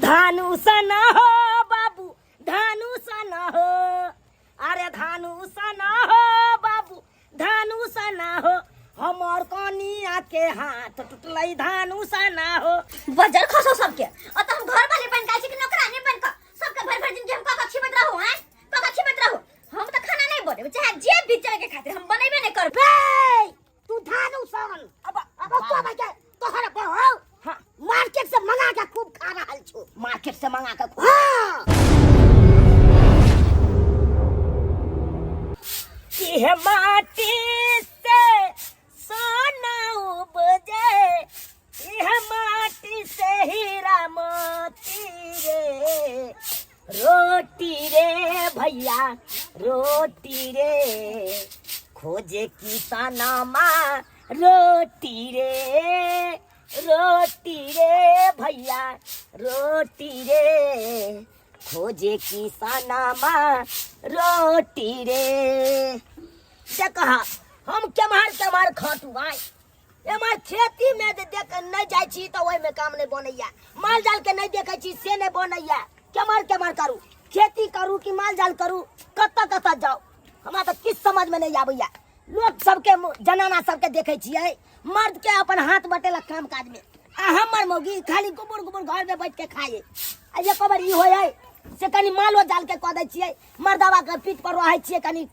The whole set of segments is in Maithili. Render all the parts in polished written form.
धानु सना हो बाबू, धानु सना हो, अरे धानु सना हो बाबू, धानु सना हो, हमर कनिया के हाथ टूटलै धानु सना हो। बजर खसो सबके। और तो हम घर वाले बन के छी कि नौकरानी बन के सबके भर भर जिंदगी हम कक खिबैत रहू, हैं कक खिबैत रहू। हम तो खाना नहीं बनेबे, चाहे जे भी जाए के खातिर हम बनेबे नहीं करबे। बे तू धानु सन अब अब तो भाई के तोहर बहू हाँ। मार्केट से मंगा के खूब खा रहल छो। मार्केट से मंगा के खूब। हाँ। इह माटी से सोना उपजे, इह माटी से हीरा मोती रे, रोटी रे भैया रोटी रे, खोजे किसानमा रोटी रे, रोटी रे भैया रोटी रे, खोजे किसानमा रोटी रे। देखा हम केम्हर केम्हर खटू आइ, एम्हर खेती में जे देख नहीं जाइ छी तऽ ओहिमे काम नहीं बनैया, माल जाल के नहीं देखै छी से नहीं बनैया। केम्हर केम्हर करू, खेती करू कि माल जाल करू, कतऽ कतऽ जाउ, हमरा तऽ किछु समझमे नहीं आबैया। लोक सबके जनाना सबके देखै छियै मर्द के अपन हाथ बटेलक काम काज में, आ हमर मौगी खाली गोबर गोबर घर में बैठ के खाए। आ एक बार ई होय है से कनी मालो जाल के कऽ दै छियै, मर्दवा के पीठ पर रहै छियै, कनी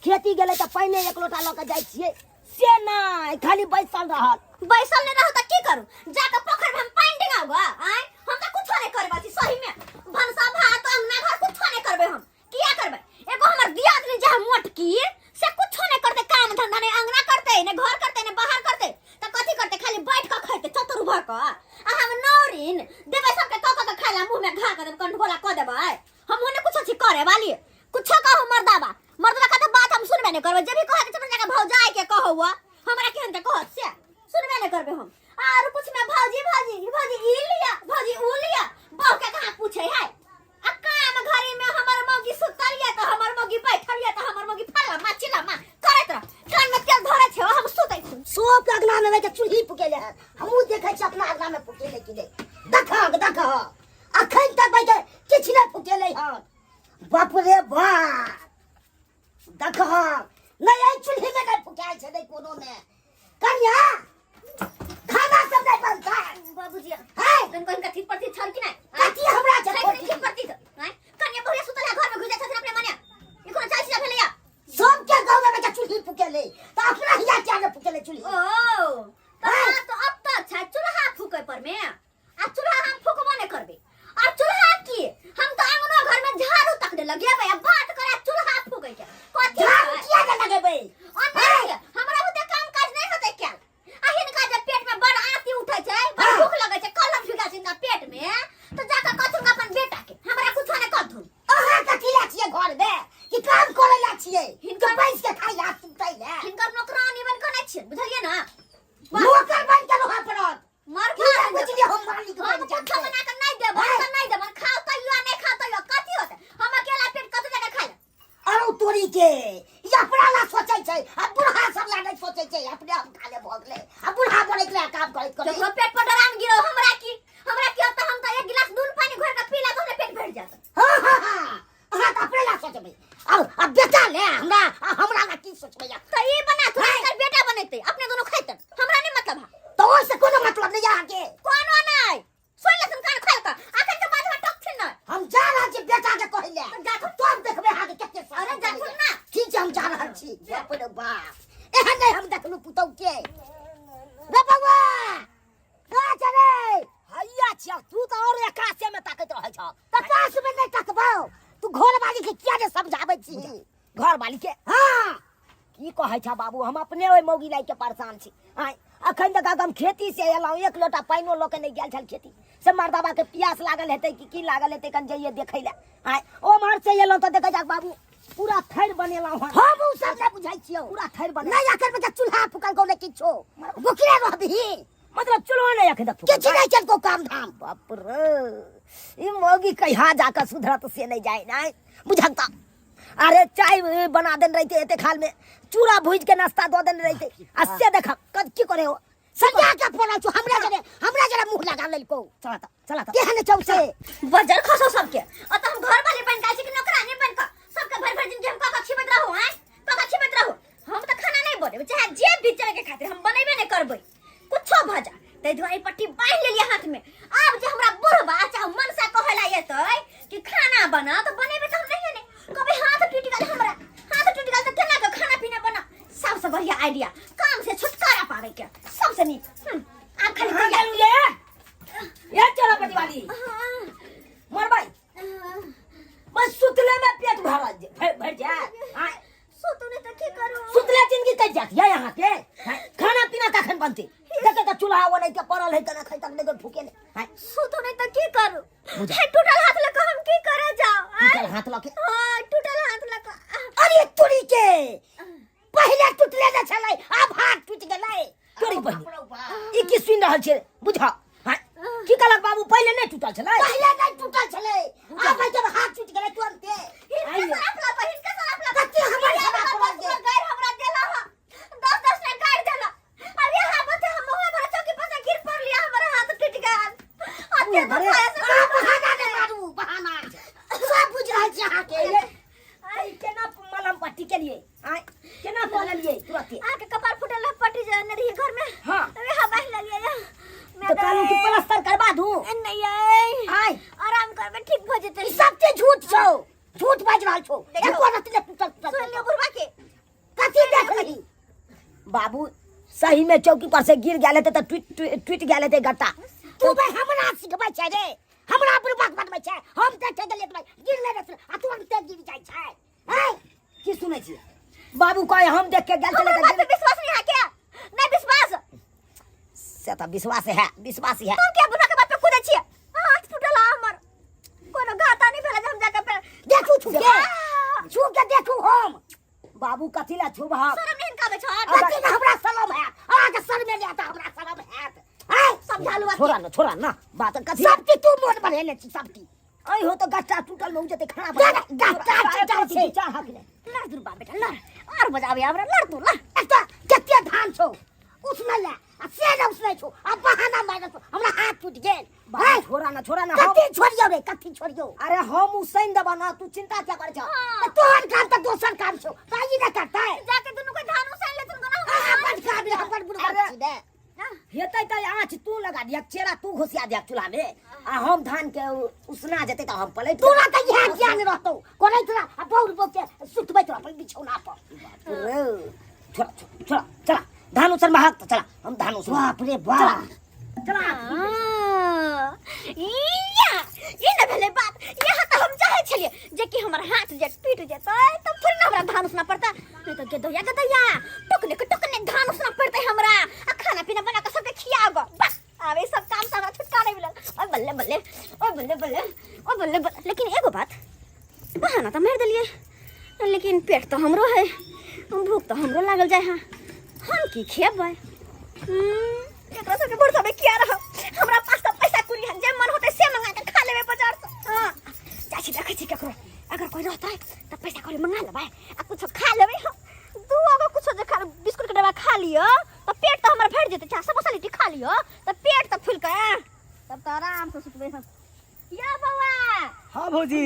खेती गेलै तऽ पानि एक लोटा लऽ के जाइ छियै, से नहि खाली बैसल रहल। बैसल नहीं रहू तऽ की करू, जाके पोखर में हम पानि डिंगाउ गा? आँय हम तऽ कुछो नहीं करबै छी, सही में भनसा भात अंगना घर कुछो नहीं करबै हम। किया करबै? एगो हमर दियादनी जे मोटकी से कुछो नहीं करते, काम धंधा नहीं, अंगना करते नहीं, घर करते नहीं, बाहर करते त कथी करते, खाली बैठ के खैते चतुर भ के। आ हम नौरिन देबै सबके क क के खाइला, मुंह में घा के देबै, कंठगोला क देबै। हम ओने कुछो छी करे वाली, कुछो कहू मर्दाबा, मर्दाबा का तो बात हम सुनबे नहीं करबै। जे भी कहे के चल जाके भौजाई के कहू, हमरा केहन के कहत से सुनबे नहीं करबै हम। आर कुछ में भौजी भौजी भौजी ई लिया भौजी ऊ लिया, बहू के कहाँ पूछे है। आ काम घरी में हमर मौगी सुतल या त हमर मौगी बैठल या त हमर मौगी फल्ला मा चिल्ला मा करैत रह, कान में तेल धरे छै हम सुतै छी। सब के अगना में के चूल्ही फुकेले है, हमहूँ देखै छी अपना अगना में फुकेले कि नहीं। देखह देखह अखन तक भाई के किछु नहीं फुकेले हन। बाप रे बाप, देखह नहीं एहि चूल्ही में नहीं फुकायल छै, नहीं कोनो में। कन्या खाना सब नहीं बनता बाबूजी। है तन कोन कथी प्रति छल कि नहीं? कथी हमरा छै छै कथी प्रति? हैं कन्या बहुरिया सुतल है घर में घुस जाय छथिन अपने मने, ई कोनो चाल सीधा भेलैया? सबके गाँव में के चूल्ही फुकेले त अपना हिया किया ने फुकेले चूल्ही? ओ त तो अब तो अच्छा चूल्हा फूके पर में, आ चूल्हा हम फूकबो नहीं करबे। और चूल्हा की हम तो अंगनो घर में झाड़ू तक ने लगेबे, आ बात करे चूल्हा फूके के कथी? झाड़ू किया ने लगेबे? और नहीं हमरा बुते काम काज नहीं होते क्या? आ हिनका जब पेट में बड़ आती उठे छै, बड़ भूख लगे छै, कलम झुका छै हिनका पेट में, तो जाके कहथुन अपन बेटा के हमरा कुछो नहीं कहथुन। अहाँ कथी ला छियै घर में कि काम करे ला छियै? हिनकर बैस के खाइ ला सुतै ला? हिनकर नौकरानी बन के नहीं छियै, बुझलियै ना? नौकर बन के रहऽ पड़त। मर की खा बुझलियै हम मालिक हम बन कुछो जाके। बना के नहीं देब, हम तो नहीं देब, खाओ तैयो नहीं खाओ तैयो कथी होतै, हम अकेला पेट कतौ जाके खाइ लेब। अरे तोरी के ई अपना ला सोचै छै आ बुढ़ा सब ला नहीं सोचै छै, अपने हम खा ले भऽ गेलै आ बुढ़ा बनैत रहे काम करैत करैत। केकरो पेट पर डराम गिरो, हमरा की, हमरा की होतै? हम तो एक गिलास नून पानी घोर के पी लेब, हमरा पेट भरि जायत। हाँ हाँ हाँ, अहाँ तऽ अपने ला सोचबै आ बेटा ले हमरा, आ हमरा ला की सोचबै? तऽ ई बना तू एकर बेटा बनेतै, अपने दोनों खैतन, हमरा नहीं मतलब है। तऽ ओहिसँ कोनो मतलब नहीं अहाँके? कोनो नहीं, सुन लेथुन कान खोल कऽ, अखन के बाद हमरा टोकथिन नहि। हम जा रहल छी बेटा के कहै ले। तऽ जाथुन। तब देखबै अहाँके कते स्वाद। अरे जाथुन ना। ठीक छै, हम जा रहल छी। बाप रे बाप, एहन नहि हम देखलहुँ पुतहु के। रे बौआ कहाँ छै रे? हैया छिया, तू तऽ और आकाशे में ताकैत रहै छह। तऽ आकाश में नहि तकबौ, तू घरवाली के किया ने समझाबै छी? घरवाली के? हाँ। की कहै छह बाबू, हम अपने ओहि मौगी लाइ के परेशान छी। आँय अखन तक हम खेती से एलहुँ, एक लोटा पानिओ लऽ के नहि गेल छल खेती से, मर्दाबा के प्यास लागल हेतै कि की लागल हेतै, कनि जइए देखै लए। आँय ओम्हर से एलहुँ तऽ देखै छह बाबू पूरा थैर बनेलहुँ हन। हम उ सब नहि बुझै छियौ। पूरा थैर बने नहि एखन बच्चा चूल्हा फुकल गौ नहि किछो, भुखले रहबिही। मतलब चूल्हा नहि एखन तक फुकल? किछु नहि केलको काम धाम। बाप रे, ई मौगी कहिया जाकऽ सुधरत से नहि जाय, नहि बुझल तऽ। अरे चाय बना देने रहिते एते खाल में, चूड़ा भूज के नाश्ता दऽ देने रहिते, आ से देख की करे हो। सजा के पड़ल छौ हमरा जरे, हमरा जरे मुंह लगा लेलको। चला त, चला त। केहन छौ से? बजर खसो सबके। और तो हम घर वाले बन के छी कि नौकरानी बन के सबके भर भर जिंदगी हम कका खिबैत रहू? हैं, कका खिबैत रहू? हम तो खाना नहीं बनेबै, चाहे जे भी चले के खातिर हम बनेबे नहीं करबै, कुछो भ जा। ताहि दुआरे पट्टी बान्हि लेलियै हाथ में। आब जे हमरा बुढ़बा चाहे मनसा कहै ला एतै कि खाना बना, तो बनेबै तऽ हम नहिए ने। कभी हाथ टूटि गेल, हमरा हाथ टूटि गेल तऽ केना के खाना पीना बना? सबसे बढ़िया आइडिया काम से छुटकारा पाबै के सबसे नीक। आब खाली कहाँ तैयार। गेलू ये? ये चला पटी वाली। हाँ, मरबै। हाँ। बस सुतले में पेट भर जाए। हाँ, सुतू नहीं तो की करू? सुतले जिंदगी कट जाती है यहाँ के। हाँ, खाना पीना कखन बनते? देखे तो चूल्हा वो नहीं के पड़ल है, कना खाई तक नहीं फूके नहीं। हाँ, सुतू नहीं तो की करू? बुझा। हे, टूटल हाथ लग हम की करे जाओ? आय? टूटल हाथ लके? हाँ, टूटल हाथ लग। अरे तुरी के पहले टूटले न छलै, आब हाथ टूटि गेलै। तोरी बहिन, ई की सुनि रहल छै? बुझा। हाँ, की कहलक बाबू? पहिले नहि टूटल छलै? पहिले नहि टूटल छलै, आब जब हाथ टूटि गेलै तुरंते। हिनके सराप ला, हिनके सराप ला। कते हमर ये सराप हमरा ला बस में गारि हमरा देला हा। दस दस ने गारि देला। अब यहाँ बच्चा हम हमरा चौकी पर से गिर पड़ लिया, हमर हाथ टूट गेल। अत्यंत अरे, दुखाया से अहाँ बहाना नहि मारू, बहाना सब बुझि रहल छी अहाँके। आई केना मलहम पट्टी केलिए? आय केना कऽ लेलिए तुरंते? आके कपार फुटल रह, पट्टी जे ने रही घर में। हाँ। अबे हाँ बांध लेलिए या। तो कहलहुँ कि प्लास्टर करवा दू। नहीं आय। आय आराम करबे, ठीक भ जेतै। ई सब चीज झूठ छौ, झूठ बाजि रहल छौ। देखियौ। एको रत्ती नहि टूटल टूटल। सुन लियो बुढ़वा के। कथी देखलही? बाबू सही में चौकी पर से गिर गेल हेतै तऽ टूटि टूटि गेल हेतै गट्टा। तू भाई हमरा सिखबै छै रे, हमरा बुढ़बक बनबै छै। हम देखे गेलियै तऽ भाई गिरले नहि आ तुरंते गिर जाइ छै। हैं? की सुनै छियै बाबू? कहे हम देख के गेल छलै। हमरा बात पे विश्वास नहीं है क्या? नहीं विश्वास? से तऽ विश्वास है, विश्वास है। तू क्या बुढ़वा के बात पे कूदै छियै? हाथ टूटल है हमर, कोनो घाटा नहीं भेल जे हम जाके पे देखू, छू के, छू के देखू हम। बाबू कथी ला छुबहक? शरम नहीं काबे छ। कथी ने हमरा शरम हैत? अहाँके सर में जाता हमरा शरम हैत? हैं? समझा लू। छोड़ा ना, छोड़ा ना बात कथी। सब चीज तू मोन बढ़ेले छी, सब चीज। ऐ हो तो गट्टा टूटल में जेते खाना। गट्टा टूटल छै। चार हाथ ले। लड़ दुर्बा बेटा लड़, और बजावे हमरा, लड़ तू लड़। एतऽ कते धान छौ उसनै ले आ से ने उसनै छौ आ बहाना मारै छौ हमरा हाथ टूटि गेल। बाबू छोड़ा ना, छोड़ा ना। कथी छोड़ियौ रे, कथी छोड़ियौ? अरे हम उसैन देबा ना, तू चिंता क्या करे छ? तऽ तोहर काम तऽ दोसर काम छौ, तऽ ई नहि करतै? जाके दुनू के धान उसैन लेथुन कोना। अहाँ बड काम रे, हमर बुढ़बा अरे। छी ने। हेतै तऽ आँच तू लगा दियक, चेरा तू घुसिया दियक चूल्हा में आ हम धान के उसना जेतै तऽ हम पलटि। तोरा तऽ इएह ज्ञान रहतौ, करैत रह आ बौर बौर के सुतबैत रह अपन बिछौना पर। रे, छोड़ा छोड़ा, चला धान उसन महक तऽ चला हम धान उसना। बाप रे बाप। चला। हाँ, या, ई न भेलै बात। यहाँ तऽ हम चाहै छलियै जे कि हमर हाथ जे टूटि जेतै तऽ थोड़े ने हमरा धान उसना पड़तै। नहि तऽ गेदैया गेदैया टोकने के टोकने धान उसना पड़तै हमरा आ खाना पीना बना कऽ सबके खियाब। बस आब ई सब काम से हमरा छुटकारा मिलल। ओए बल्ले बल्ले, ओए बल्ले बल्ले, ओए बल्ले बल्ले। लेकिन एगो बात, बहाना तऽ मारि देलियै, लेकिन पेट तऽ हमरो है, भूख तऽ हमरो लागल जाइ है, हम की खेबै? एकरा सबके भरोसा में किया रहब? हमरा पास तऽ पैसा कुरी है, जे मन होतै से मंगा के खा लेबै बाजार से। हाँ, जाइ छी, देखै छी केकरो अगर कोई रहतै तऽ पैसा कौड़ी मंगा लेबै आ कुछो खा लेबै हम। दू गो कुछो जे खा, बिस्कुट के डब्बा खा लिअ तऽ पेट तऽ हमर भरि जेतै, चाहे समोसा लिट्टी खा लिअ तऽ पेट तऽ फुलि कऽ तब तऽ आराम से सुतबै हम। यौ बौआ। हाँ भौजी।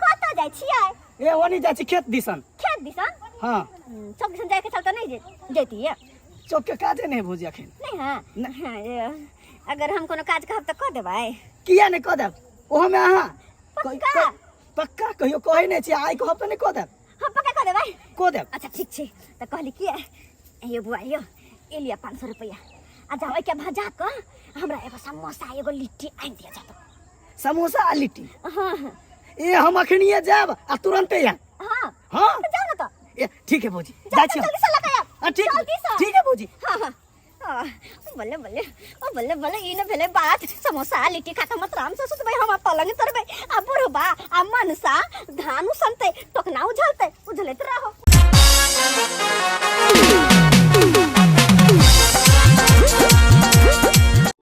कतऽ जाइ छियै? ए ओनी जाइ छी खेत दिसन। खेत दिसन? हाँ। चौक दिसन जाइके छल तऽ नहि जैतियै? चौक के काजे नहि भौजी अखन। नहि? हाँ नहि। हाँ, ए, अगर हम कोनो काज कहब तऽ कऽ देबै? किया नहि कऽ देब, ओहोमे अहाँ। पक्का? पक्का। कहियो कहै नहि छी, आइ कहब तऽ नहि कऽ देब? हाँ पक्का कऽ देबै। कऽ देब। अच्छा ठीक छै, तऽ कहली कि यौ बौआ यौ, ए लिअ 500 रुपैआ आ जाओ ओहिके भजा कऽ हमरा एगो समोसा एगो लिट्टी आनि दिअ जाओ। समोसा आ लिट्टी? हाँ हाँ। ए हम अखनिए जायब आ तुरंते आयब। हाँ। हाँ। तऽ जाओ ना तऽ। ए ठीक है भौजी, जाओ। जाइ छी। जल्दी से लऽ कऽ आयब। हाँ, ठीक। जल्दी से। ठीक है भौजी। हाँ हाँ आ, बल्ले बल्ले, ओ बल्ले बल्ले, ई न भेलै बात। समोसा लिट्टी खा कऽ मत आराम से सुतबै हम आ पलंग तरबै आ बुढ़बा आ मनसा